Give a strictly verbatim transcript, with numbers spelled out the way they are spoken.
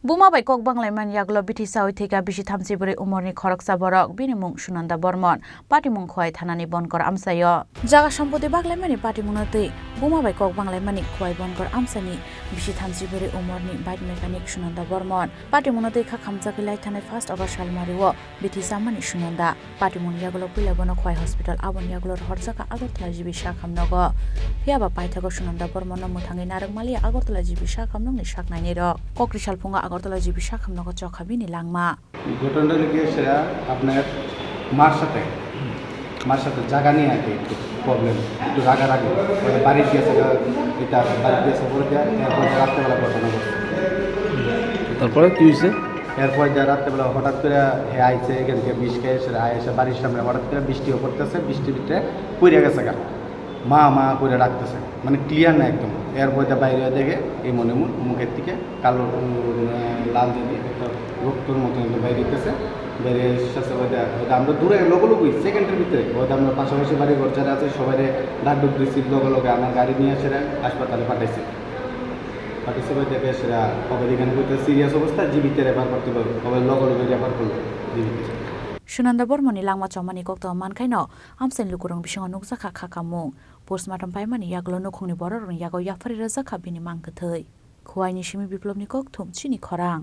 Buma bai kok banglaimani yagulo bithi sawi thwikha bisi thamchi bwrwi umorni khoroksa borok, bini mung Sunanda Bormon, patimung Khowai thanani Bonkor amchaio. Jaga sompoti baglaimani patimungno twi buma bai kok banglaimani Khowai Bonkor amchaini bisi thamchi bwrwi umorni bike mechanic Sunanda Bormon. Patimungno twi kha khamjagwi lai thanai first August salmario bithi chamani Sunanda. Patimungni yagulo puila bono Khowai hospital, aboni yagulo rohorjakha Agartala G B sakhamnogo. Phiyaba paithago Sunanda Bormono mwthangwi narwkmaliya Agartala G B sakhamnokni saknainirok. Kokri salphungo Agartala G B sakhamnogo chokha bini langma. ঘটনাটা হলো গিয়ে সেটা আপনার মার সাথে, মার সাথে জায়গা নিয়ে আর কি একটু প্রবলেম, একটু রাগারাগি। ওরা বাড়ির গেছে গা, এটা বাড়ির গেছে বলে দেয়, এরপর রাত্রেবেলা ঘটনা ঘটছে। তারপরে কি হয়েছে? এরপর যা রাত্রেবেলা হঠাৎ করে হে আইছে, এখান থেকে বিষ খেয়ে সেটা আইসে বাড়ির সামনে হঠাৎ করে বৃষ্টিও পড়তেছে, বৃষ্টির ভিতরে পড়ে গেছে গা। মা মা করে ডাকতেছে, মানে ক্লিয়ার না একদম। এরপর যা বাইরে দেখে এই মনে মন মুখের থেকে কালো, উম, লাল জানি একটা রক্তর মতো একটা বাইরে হইতেছে। বাইরে এসে ওইটা, ওইটা আমরা দূরে লগে লগেই সেকেন্ডের ভিতরে ওইটা আমরা পাশাপাশি বাড়ি ঘর যারা আছে সবাই ডাক ডুক দিচ্ছি, লগে লগে আমার গাড়ি নিয়ে এসে হাসপাতালে পাঠাইছে। পাঠাইছে ওই থেকে সেটা হবে এখানে হয়তো সিরিয়াস অবস্থা, জিবিতে রেফার করতে হবে, হবে লগে লগে রেফার করলো জিবিতে। Sunanda Bormoni langma chomani koktwma mankhaino amchaini lukurokni bisingo nukjakha kha kamung. Postmortem paimani yagulo nukhungni bororokni yago yapharwi rwjakha bini mang kwthwi. Khowaini simi Biplobni kokthum chini khorang.